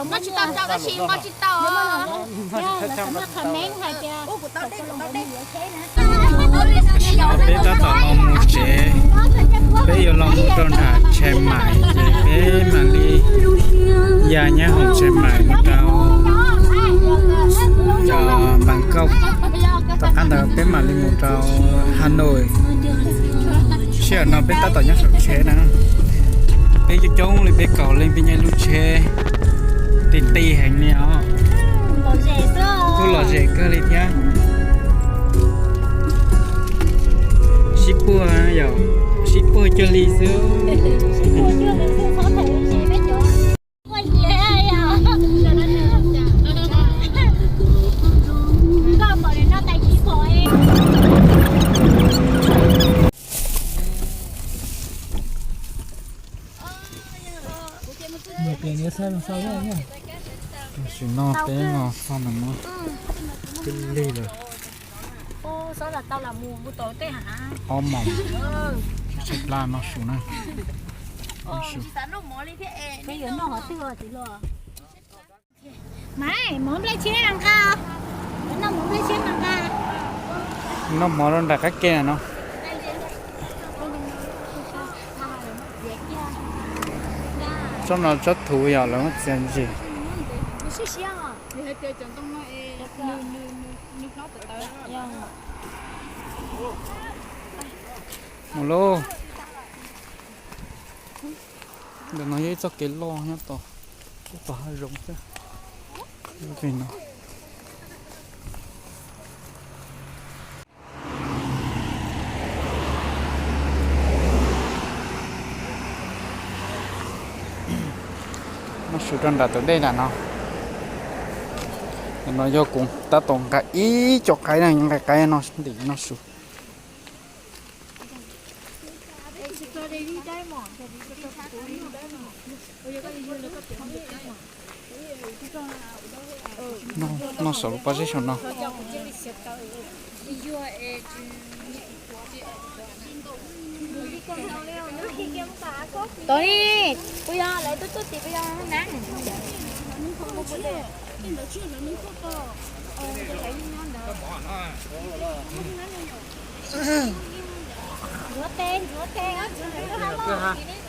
Nqa tsis tau rau tab sis nqa tsis tau. Peb tab tom los mus tsev, peb yuav los mus rau nram Chiang Mai ces peb mam li ya nyob hauv Chiang Mai mus rau cov Bangkok. Tom qab ntawd peb mam li mus rau Hà Nội. Sij hawm no peb tab tom nyob saum tsheb na. Peb coob coob li peb kaum leej peb nyob lub tsheb ti ti heev li os. Kuj lom zem kawg li thiab. Sib puag yom, sib puag cuag li xwb. Tam sim no peb los txog ntawm no tib lig lawm. Ob moos, tshaib plab no su na. Maiv, mov nplej tshiab nqa, noj mov nplej tshiab nqa. Noj mov rau nram qab ke no. Tsob no tsob thuv yog lawv muab txiav ntsim. Mus lauj. Ntawm no yog ib txoj kev loj nyob tod, ib tog hav zoov xwb. Pem no noj su rau nram tus dej nram no. Ntawm no yog kuv tab tom nqa ib co qaib na, nqa qaib no ntim no su. Noj saum lub pob zeb saum no. Tod ni, puas yog lawv tuaj tuaj tim puas yog na? Ntxuav tes, ntxuav tes, ntxuav tes.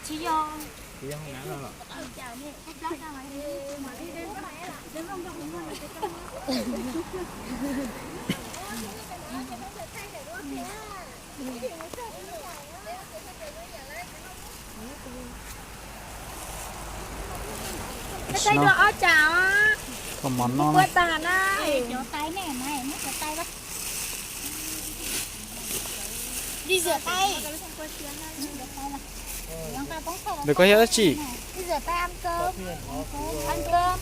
Tsis yog. Peb saib dua ob tsam os. Kua tag na. Đi rửa tay. Nws koj yog dab tsi? Đi rửa tay ăn cơm. Ăn cơm.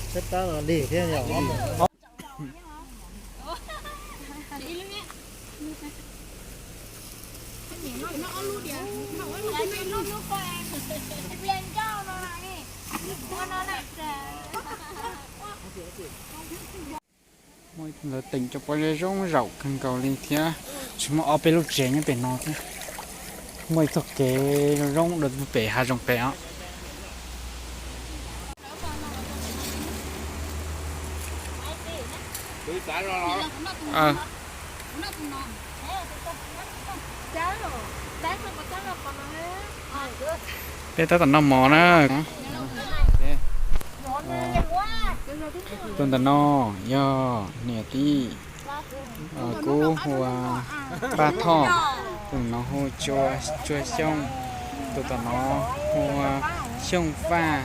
Muaj lawv teem cov pob zeb zoo zaum kawg nkaus li thiab. Tsis muaj ob peb lub tsev nyob pem no thiab. Muaj ib txoj kev zoo zoo dua pem hav zoov pem os. Peb tab tom noj mov na. Tus ntawm no yog niam tij, kuv hu ua Paj Thoj, tus no hu ua Tsua Xyooj, tus tom no hu ua Xyooj Vaj,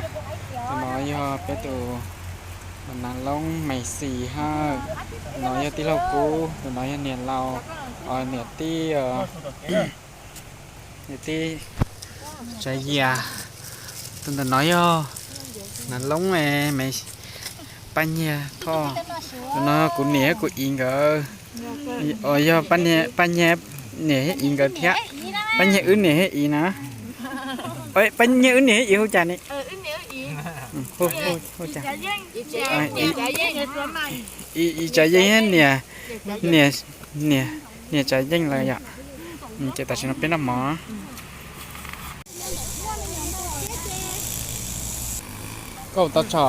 tus no yog peb tus Nas Loob Maiv Xis Hawj, tus no yog tij laug Kub, tus no yog niam laus, niam tij, niam tij Tsav Yias, tus ntawm no yog Nas Loob Maiv, Paj Nyiag Thoj, no kuv niam kuv txiv nkawd, uas yog Paj Nyiag niam thiab txiv nkawd thiab, Paj Nyiag wb niam thiab txiv na. Paj Nyiag wb niam thiab txiv hu cas ne? Hu cas? Tsav Yeej, niam, niam, niam Tsav Yeej lawm yom. Ces tam sim no peb noj mov. Koj tau tso,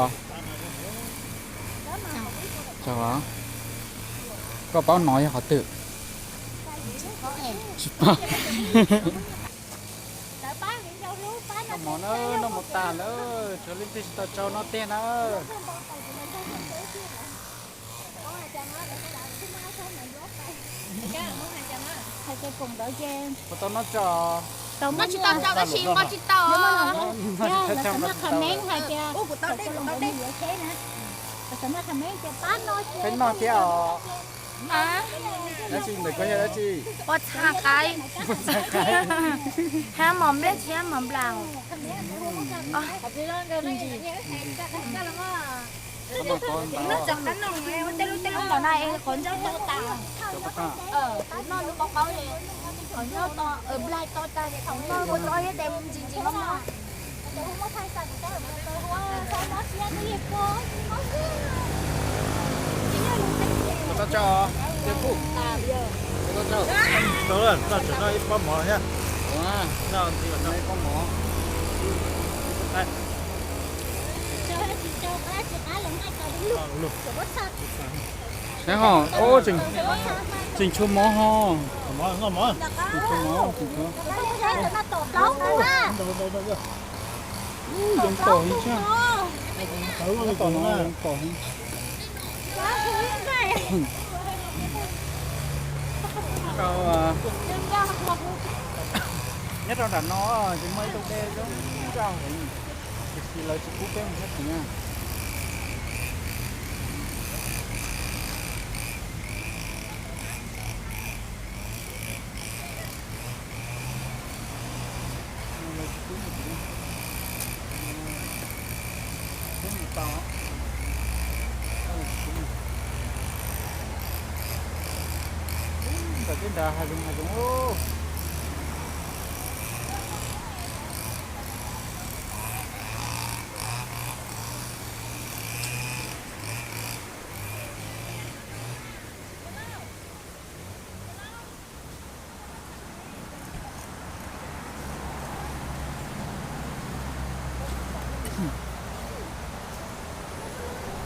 koj paub no yog qhov twg? Tsis paub. Noj mov na, noj mov tas lawm, tshuav leej twg tsis tau tso no tiag na. Puas tau noj tso? Noj tsis tau tso tab sis nqos tsis tau. Lawv xam maj comment hais tias, lawv xam maj comment tias pab noj, peb noj thiab os. Dab tsi ntawm koj yog dab tsi? Pos txha qaib, hab mos nplej thiab mos nplaum. Tej lub no es qhov ntau tau tas, kuv noj lub qhov qaub, qhov nyob to, nplaig to tas, qhov noj ua rau yog tes ntsis ntsis mos mos. Koj tau tso, Tiaj Kuj? Koj tau tso? Tau, tau tso ib pob mov thiab. Ua, ib pob mov. Saib ho, tseem tshua mov ho. Tseem tshua mov, tseem tshua. Yoov tom heev thiab. Tom no yoov tom heev. Nyob rau nram no ces muaj ib tug dej zoo nkauj heev, tiam sis lawv tsis pub peb mus sab tid na. Ntawm tej nrad hav zoov hav zoov.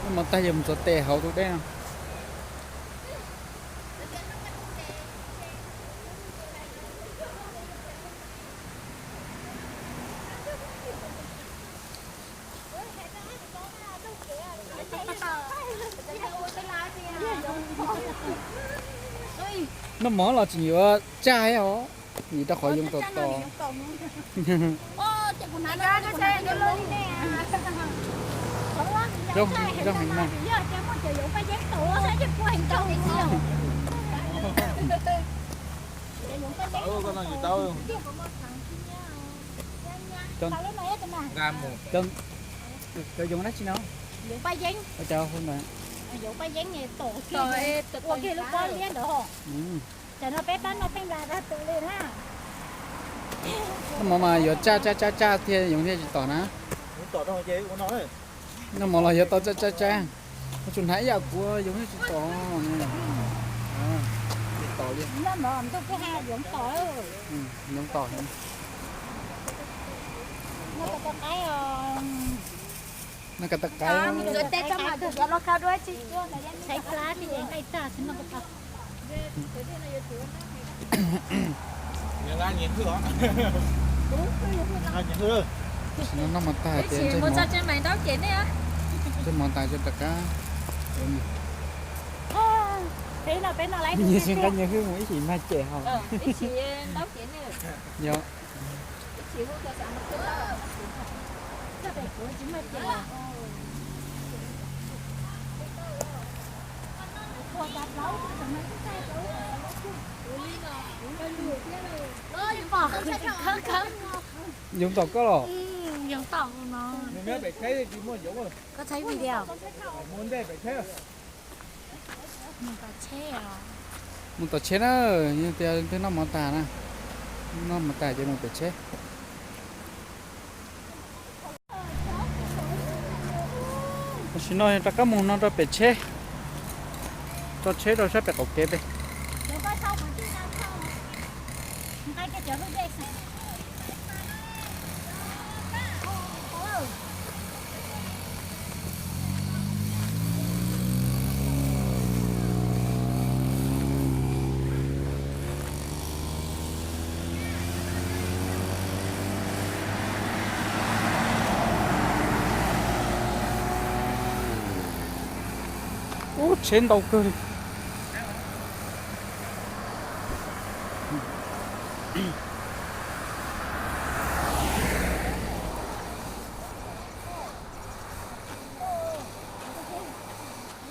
Noj mov tag yuav mus txov tes hauv tus dej no. Noj mov los tseem yuav tsaj os, vim rau qhov yoov tom tom. Zoo heev mas. Cov yoov dab tsi no? Cov hu ntawd. Noj mov mas yuav tsaj tsaj tsaj tsaj thiaj yoov thiaj tsis tom na. Noj mov los yuav tau tsaj tsaj tsaj. Koj tsuas hnav ib yam kuv yoov thiaj tsis tom. Tsis tom li. Yoov tom. Noj kas tas qaib. Noj mov tag, ntsej mov tas rau kab. Nyias sib nqaij nyias hwj mus ib chim mag cem ho. Yog. Yoov tom koj los? Yoov tom no. Koj thaij video. Mus tom tsheb na, yog tias twb noj mov tas na, noj mov tas ces mus pem tsheb. Tam sim no rov qab mus no rau pem tsheb, tso tsheb rau sab pem qaum kev pem. Ub, tsheb ntau kawg li.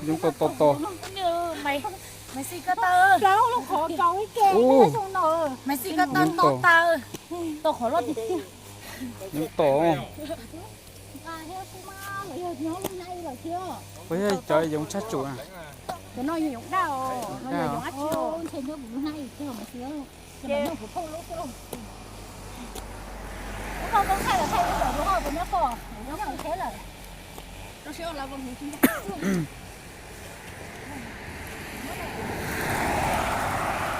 Yoov tos tos tos. Maiv Xis, koj tau ntau tas, tau qhov loj tiag tiag. Yoov tos. Puas yog cov yoov tshaj tsum na? Cov no yog yoov daj os, no yog yoov dab tsi os?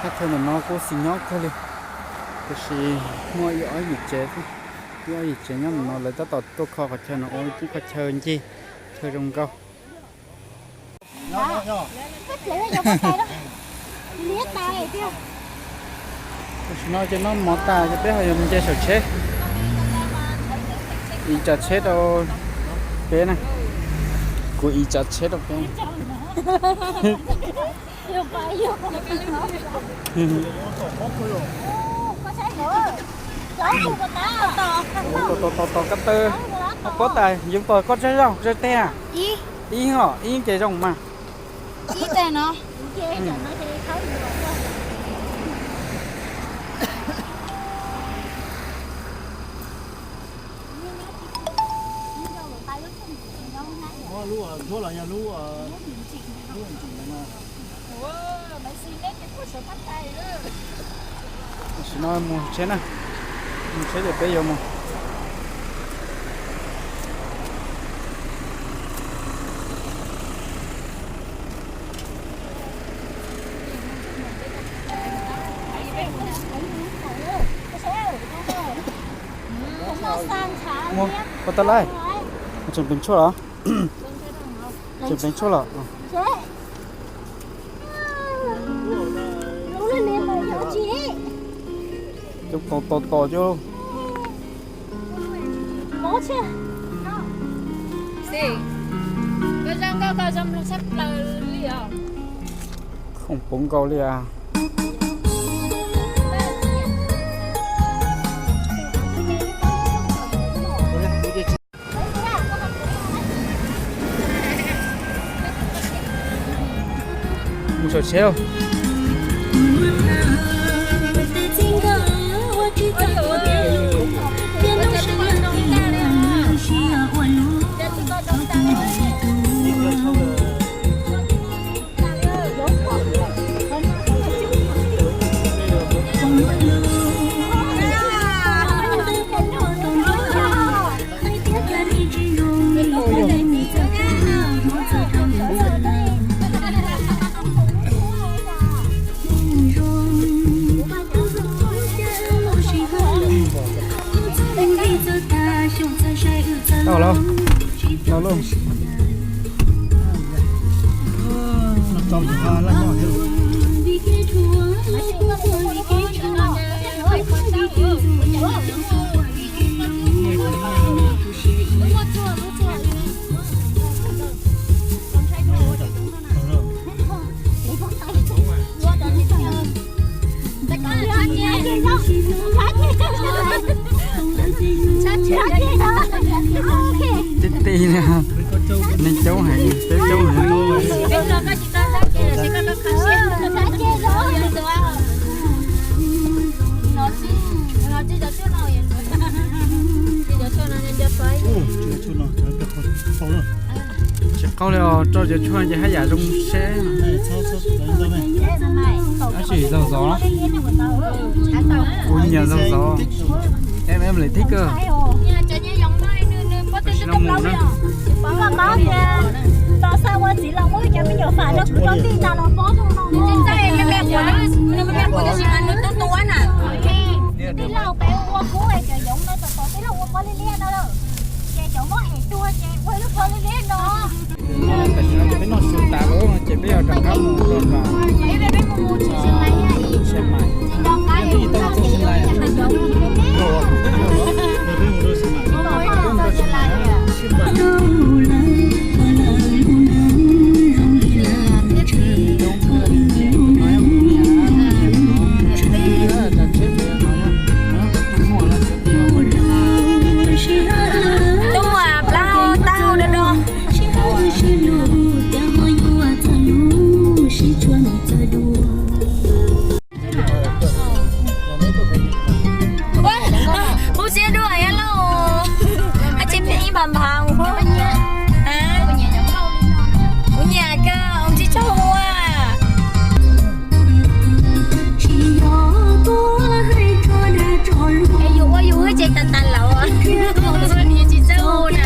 Thaj chaw ntawm no kuj xis nyob kawg li, tiam sis muaj ib ob yim tsev, ib ob yim tsev nyob ntawm no lawv tab tom tuaj kho qhov chaw no ua ib qhov chaw ncig, chaw zoo nkauj. Tam sim no ces noj mov tas ces peb ho yuav mus nce saum tsheb. Ib tsav tsheb rau peb na, kuv ib tsav tsheb rau peb. Tos tos tos tos kab taw, pob tas yoov tos koj tsawg zaug tsawg teg? Ib os, ib ces zoo mas. Tam sim no mus tsheb na, mus tsheb ces peb yuav mus. Mus, pov tau lawm. Tseem pleev tshuaj los? Tseem pleev tshuaj los? Coob tos tos tos coob. Khoom puv nkaus li as. Mus saum tsheb lauj. Tau lauj, tau lauj. Tib tib na, neeg coob heev, peb coob heev. Qau li os, rau cov tshuaj ces haj yam zoo seb. Tab sis zog zov, kuv nyiam zog zov. Em em lem thib kawg. Tam sim no mus na. Tam sim no ces peb noj su tas lawm ces peb yuav rov qab mus rau nram Chiang Mai. Tuaj mus plaub hau taub hau do do. Kuv siab dua ib lauj, ab tsi pheej ib nphav nphav. Kuv nyiam kawg, tsis tsaug ua. Es yus ua yus hwj ces tas tas laus, tsis txawj ua na.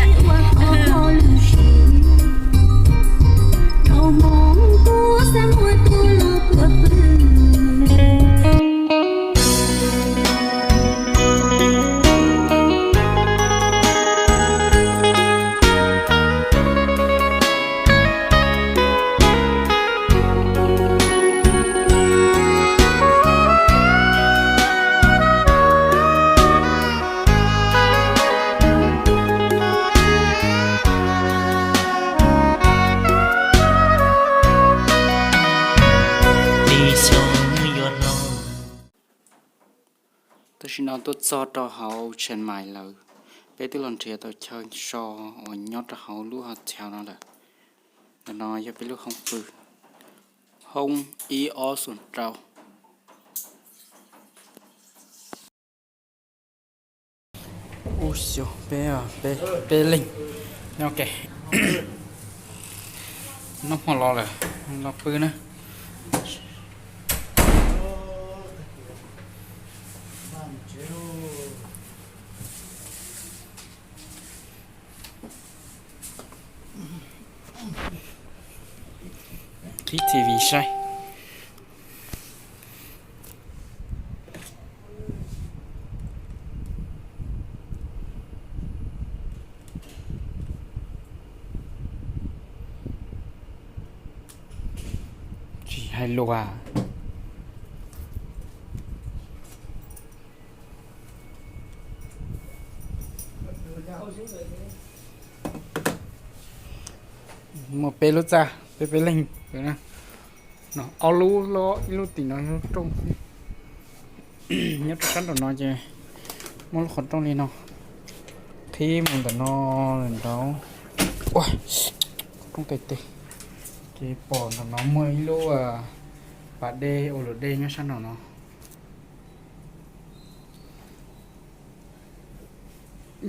Tam sim no tuaj txog rau hauv Chiang Mai lawm. Peb twb los nrhiav tau chaw so uas nyob rau hauv lub hotel no lawm. Ntawm no yog peb lub hoob pw, hoob ib ob xoom rau. Ub xyov, peb, peb, peb leeg. Ok, noj hmo los lawm, los pw na. Qhib T V saib. Tsis hais lus as. Muaj peb lub txaj, peb peb leeg. No ob lub, ib lub tim no yog lub rooj. Nyob rau sab nraum no ces muaj lub qhov rooj li no, qhib mus ntawm no nraud. Qhov rooj tes tes, ces pom ntawm no muaj ib lub pas dej ua luam dej nyob sab nraum no.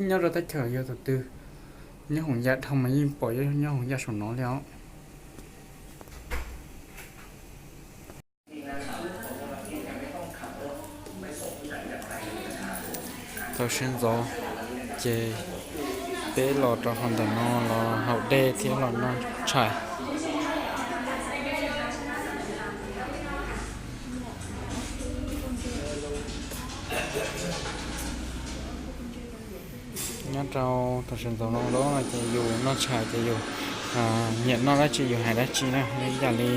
Nyob rau teb chaws yog tus twg nyob hoom yam dhau mas yeej pom nyob hoom yam saum no li os. Thaum sawv ntxov ces peb los rau hauv ntawm no los haus dej thiab los noj tshais. Nyob rau thaum sawv ntxov no ces yus noj tshais ces yus nyiam noj dab tsi yus hais dab tsi na, ib yam li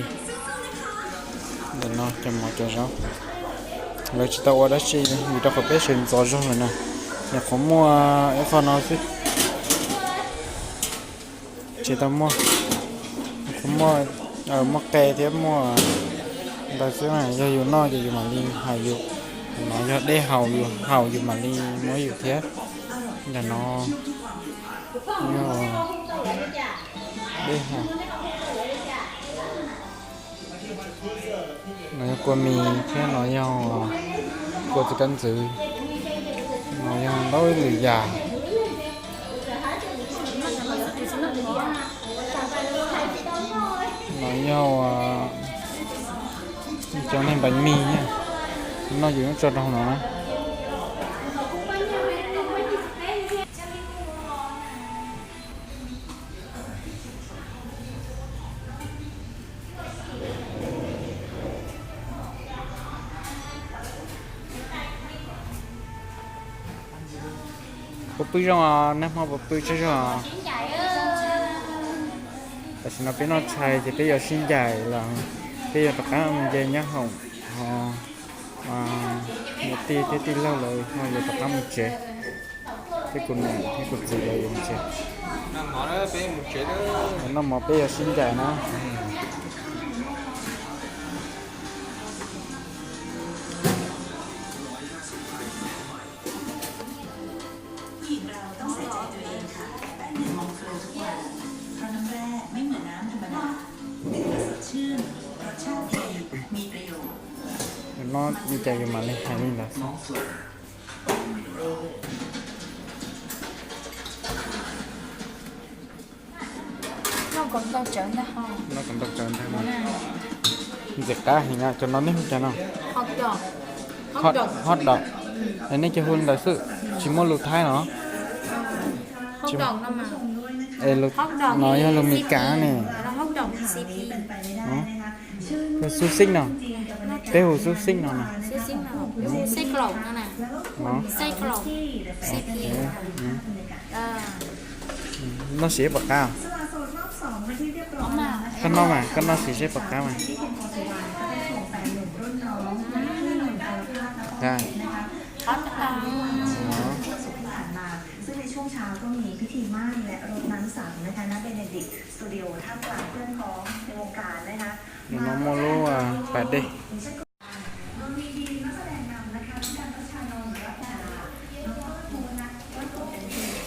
ntawm no cov mov cov zaub. Lawv tsis tau ua dab tsi vim rau qhov peb sawv ntxov zog lawm na. Nyuam qhuav muaj ib qho no xwb, tsis tau muaj, nyuam qhuav muaj, muaj qe thiab muaj ntawd xwb na. Yog yus noj ces yus mam li hais yus, no yog dej haus yus haus yus mam li muab yus thiab. Ntawm no yog dej haus. No yog kua mis thiab no yog kua txiv kab ntxwv, no yog ntau lwm yam. Yog cov neeg npaim mis, noj yus yeej tso rau hauv no na. Puas pw zoo os, nag hmo puas pw tsaug zog? Tam sim no peb noj tshais ces peb yuav sib ncaim los peb yuav rov qab mus nce nyob hoom, ho niam tij thiab tij laug lawv ho yuav rov qab mus tsev, thiab kuv niam thiab kuv txiv lawv yuav mus tsev. Noj mov peb yuav sib ncaim na. Noj li cas yus mam li hais li ntawd xwb. Noj kom ntau tsawv ntag. Ntxim qab heev. Cov no nej hu cas no? Hot dog. Es nej cia hu li ntawd xwb, tsis muaj lus Thaib no? No yog lus Meskas ne. Hu xub xib no. Peb hu xub xib no na. Noj sim seb puas qab. Koj noj mas, koj noj sim seb puas qab mas. Nws no muaj lub pas dej.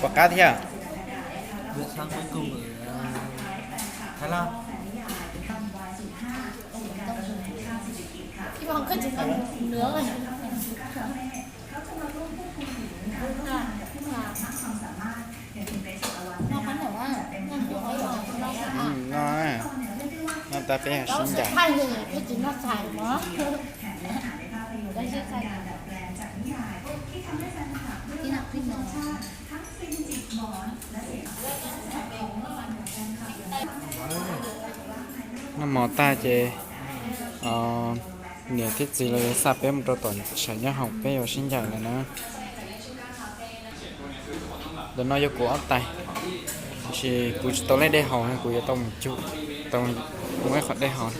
Puas qab thiab? No, noj tas peb sib ncaim. Noj mov tag ces niam thiab txiv lawv yuav xa peb mus rau tom tsev nyob hoom, peb yuav sib ncaim lawm na. Ntawm no yog kuv ob tais, tiam sis kuv tsis tau lej dej haus, kuv yuav tau mus cug, tau muab ib qhov dej haus.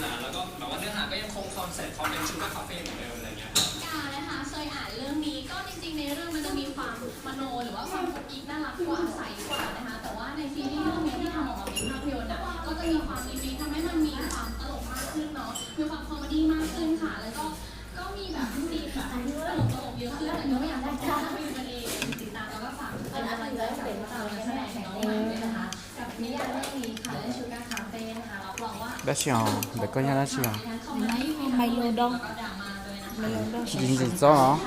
Dab tsi os? Ntawm koj yog dab tsi os? Ntxim ntxim txob los?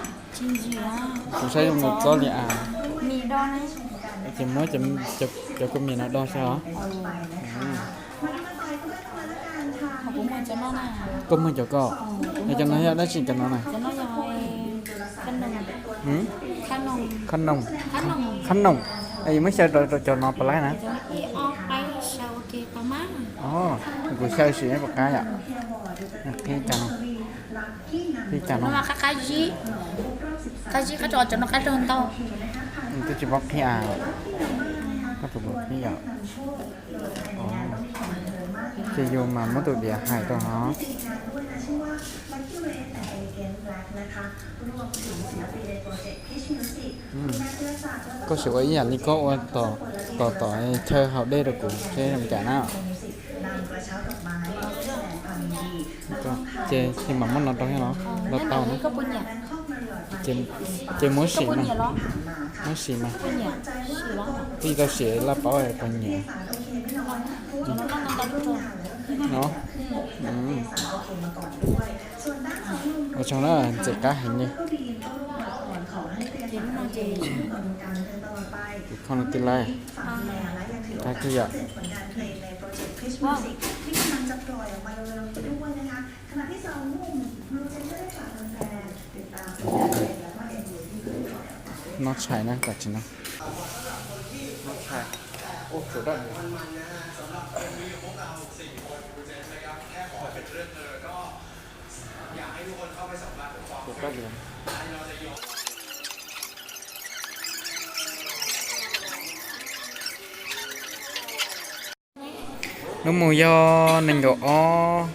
Kuv saib zoo li txob li as. Ces muab cov kua mis no do saib os. Koj muag cov koj. Cov no yog dab tsi cov no na? Khab noog. Khab noog. Muab xyaw rau cov no puas laib na? Kuv xyaw sim puas qab yom. Qhib cas no. Qhib cas no. Qab zib, qab zib, qab rau cov no qab rau ntau. Twb tsis paub qhib as. Koj tus puas qhib yom? Ces yus mas muab tus diav hais rau no. Koj sim ua ib yam li koj ua tom, tom chaw haus dej rau kuv seb zoo cas na. Ces, ces mam muab no rau thiab los, los tau na. Ces muab sim mas, muab sim mas. Twb tau sim laj paub puas nyiam. No, ua tsaug na, ntxim qab heev li. Kuv khoo no tij laug, qab kawg yom. Noj tshais na, tam sim no. Noj tshais. Lub mus yog nees nkaum ob,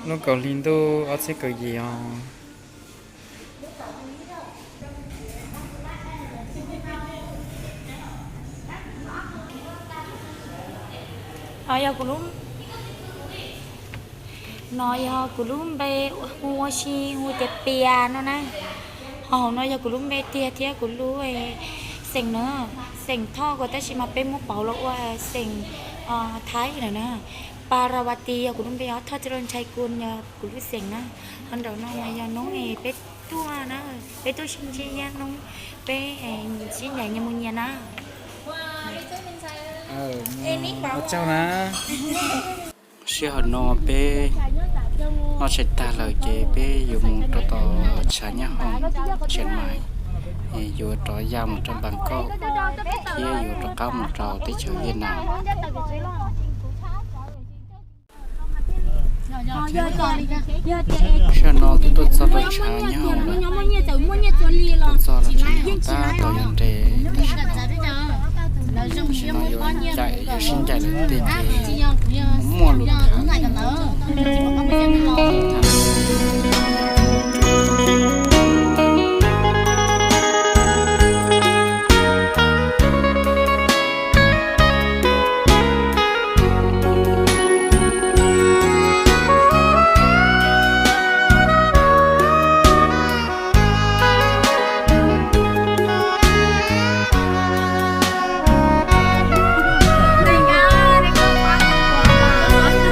lub kaum hli ntuj ob txhiab kaum yim os. Yog kuv lub, no yog kuv lub npe hu ua si hu tias Pias no na. Ho hauv no yog kuv lub npe tiag thiab kuv lub xeem na. Xeem Thoj ko tab sis mas peb muab pauv los ua xeem Thaib lawm na. Parvati yog kuv lub npe os, Thoj Coj Loo Ntshai Kun yog kuv lub xeem na. Ho nraum no mas yog hnub peb tuaj na, peb tuaj sib ntsib nyob hnub peb sib ncaim nyias mus nyias na. Ua tsaug na. Sij hawm no peb noj tshais tag lawm ces peb yuav mus rau tom tshav nyab hoom Tshias Maiv, yuav rov ya mus rau Npas Nkauj thiab yuav rov qab mus rau teb chaws Viaj Nam. Sij hawm no twb tuaj txog rau tshav nyab hoom lawm, tuaj txog rau tshav nyab hoom tab tom yuav nres, tam sim no yuav ncaim, yuav sib ncaim lawm tej ces muaj lus tham.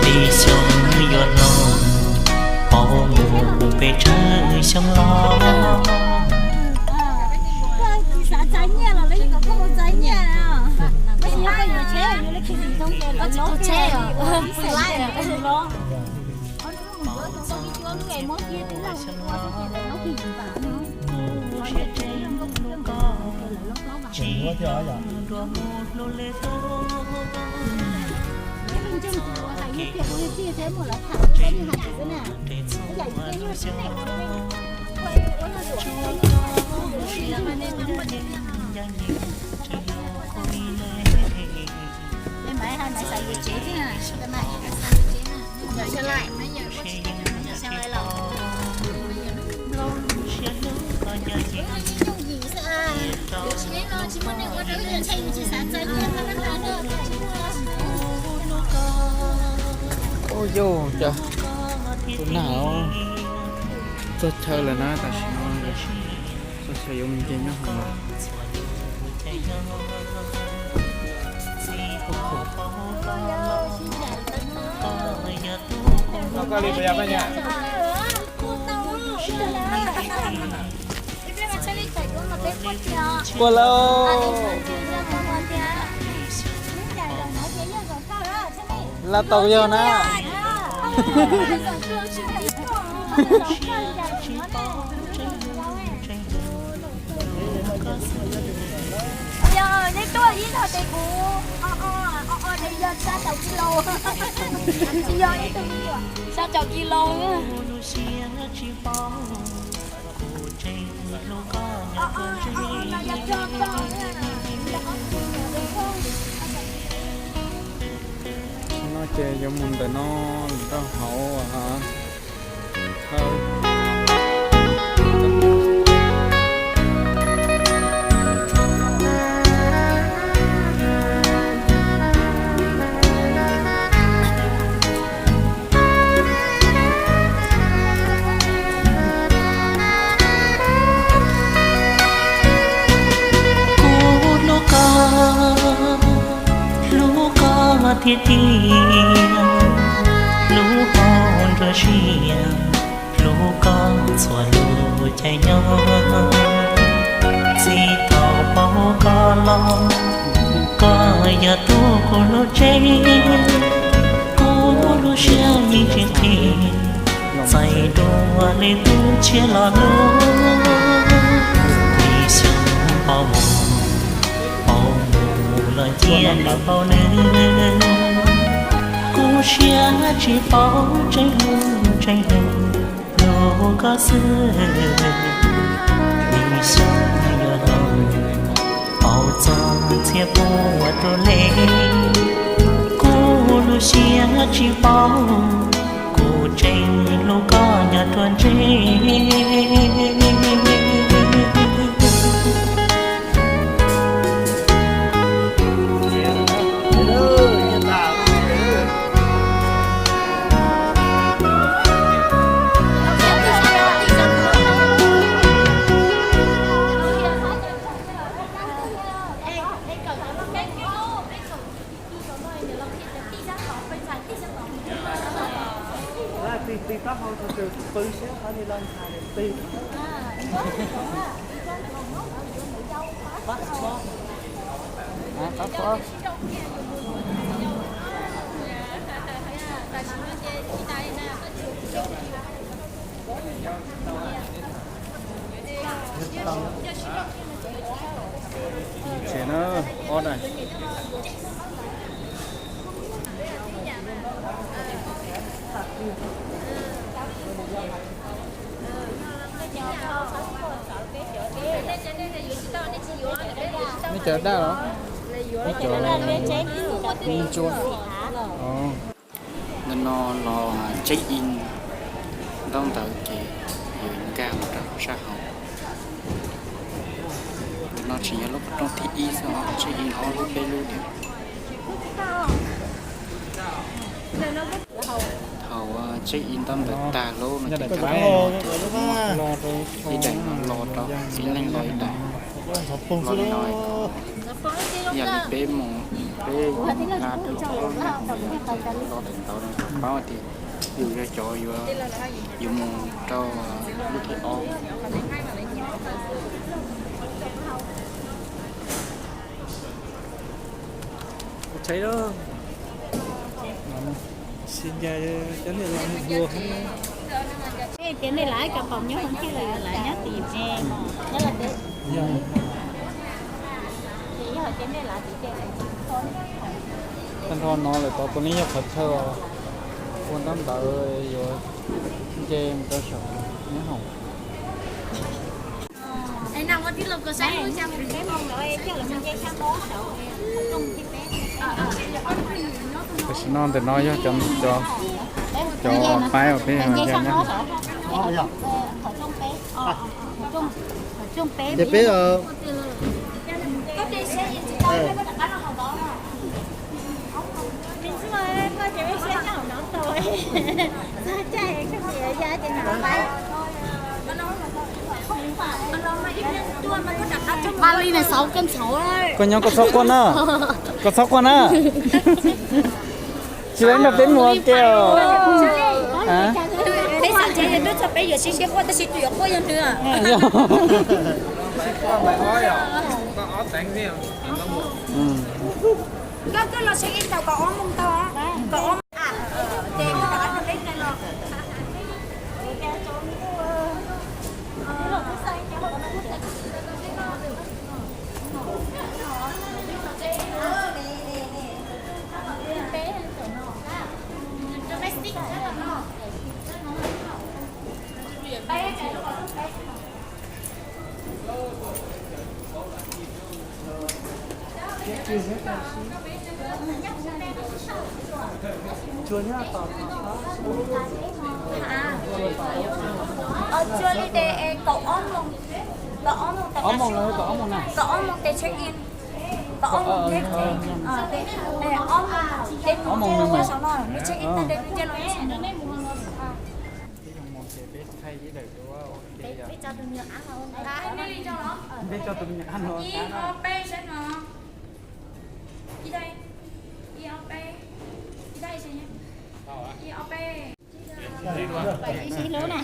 Tib xyoo yuav hloov, pauv mus peb tsawg xyoo los. Ua yog cas tus nag txog chaw lawm na, tam sim no txog chaw yuav mus nce nyob hauv lawm. Ua lauj, los tau yog na. Yog neb tuaj ib zaug ces kuv o o, o o ces yog xya caum kis los, tsis yog ib tug, xya caum kis los. No ces yuav mus ntawm no rau hauv. Kuv hlub koj, hlub koj tiag tiag. Lub siab hlub koj txhua lub caij nyoog, txij thaum paub koj los, koj yog tus kuv hlub tseeb. Kuv lub siab yeej tsis qhib, txais dua li tus tshiab los lub. Li xyoo paub mus, paub mus los cia nws paub nws. Kuv siab tsis paub tseeb, tseeb hlub koj xwb. Li xyoo yuav los, paub txog txhiab puas tus li. Kuv lub siab tsis paub, kuv tseem hlub koj nyob ruaj ntseg. Tig tig taub hau tso, pw siab qhov li los ntxhais tig. Qab qhov. Tsev na, ob daim. Neb cov daj los? Neb cov ntsuab. Ntawm no los check in ntaub ntawv ces yuav nkag mus rau sab hauv. Ntawm no tseem yog lub qhov rooj thib ib xwb, check in ob lub peb lub thiab. Thaum check in ntaub ntawv tag lub no ces cov los rau ib daim no los rau ib leeg los ib daim. Los li no, yam li peb mus, peb mus nqa rau ob no ces los daim ntawv no paub tias yus yog cov yuav, yuav mus rau lub thib ob. Ua tshais lawm. Sib ncaim cov niam laus mus dua. Tias nej lav cov pom nyob hauv thiaj li lav nyob tim me. Tag nrho no lawm tod puav leej yog qhov chaw ua ntaub ntawv yuav nce mus rau saum nyob hauv. Tam sim no ntawm no yog cov, cov, cov paib uas peb yog nyob. Ces peb Koj nyob koj txhob quaj na, koj txhob quaj na. Tsis peb nrog peb mus ua ke os. Tsuas li tes kaum ob moos, kaum ob moos tes check in, kaum ob moos tes, ob moos tes mus saum no, nws check in tag nrho nws cia li. Ib ob peb, ib ob peb, ib ob peb. Ib lub na.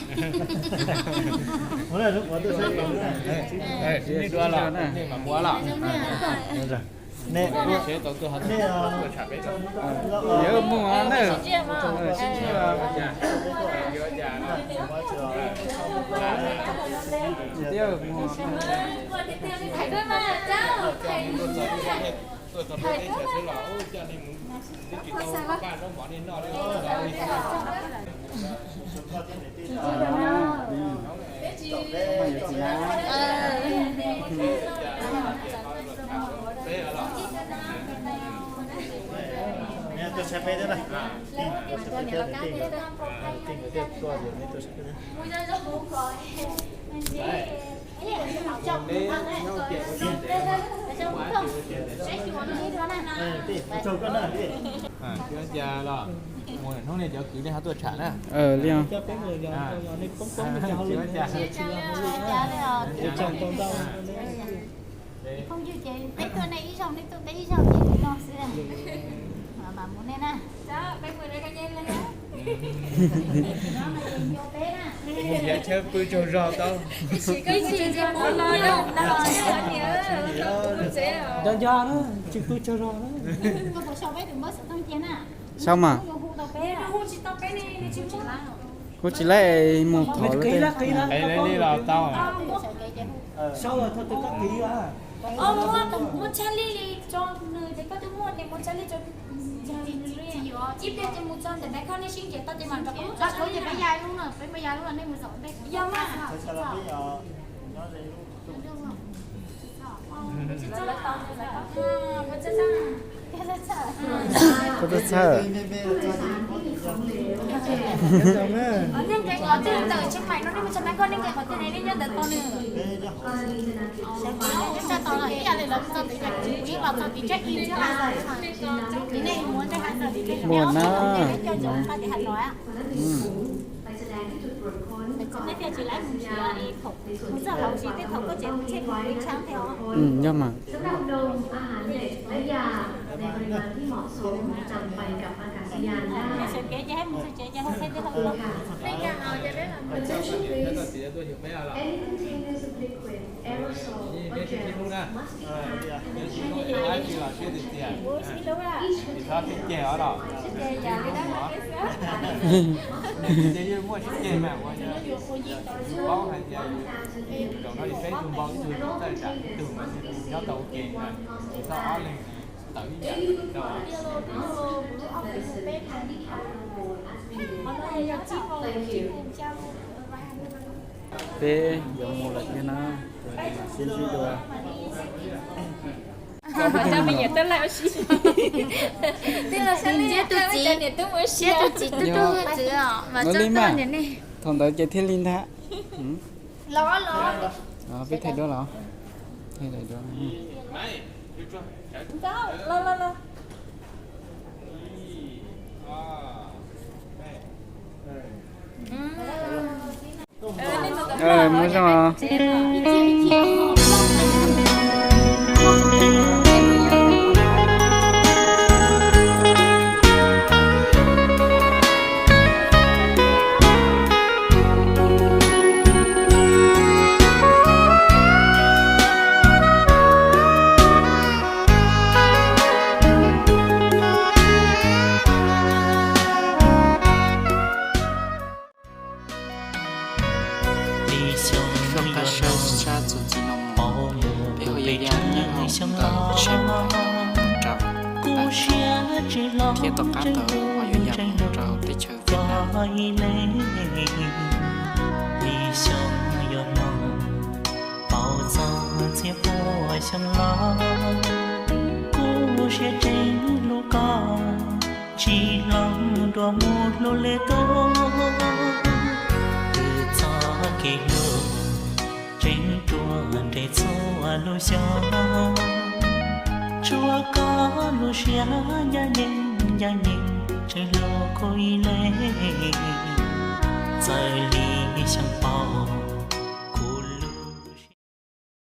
Ib lub los nej mam muab los. Yuav mus na. Sib ntsib os. Hnub no cov kwv nej ho tuaj tsham na. Li os. Phooj ywg ces peb tuaj nej ib zaug, nej tuaj peb ib zaug ces li no xwb. Mam mus nej na. Yav chaw pw tsaug zog tau. Nco nco na, tsis pw tsaug zog na. Sau mas. Kuv tsis laib mus thov li los tau. Koj twb txhawj. Muaj na. Yog mas. Peb yuav mus lawm thiab na, sib ntsib dua. Tus txiv tub tub txwv os, mas li mas. Thaum ntawd ces thiaj li ntag. Peb thaij duab los? Thaij daim duab. Muaj zoo os. Li xyoo no sab txuas txiv no mus, peb ho yuav yog nyob hauv ntawm tsheb hais rau thiab tom qab ntawd ho yuav yam rau teb chaws Vietnam. Li xyoo yuav no pauv txog txhia puas xyoo los, kuv siab tseem hlub koj, tsis hloov dua mus hlub lwm tus. Twb txoj kev hlub tseem ruaj nres txhua lub xyoo, tsuas koj lub siab ncaj ncees ncaj ncees tseem hlub kuv ib leeg. Txawm li xyoo pauv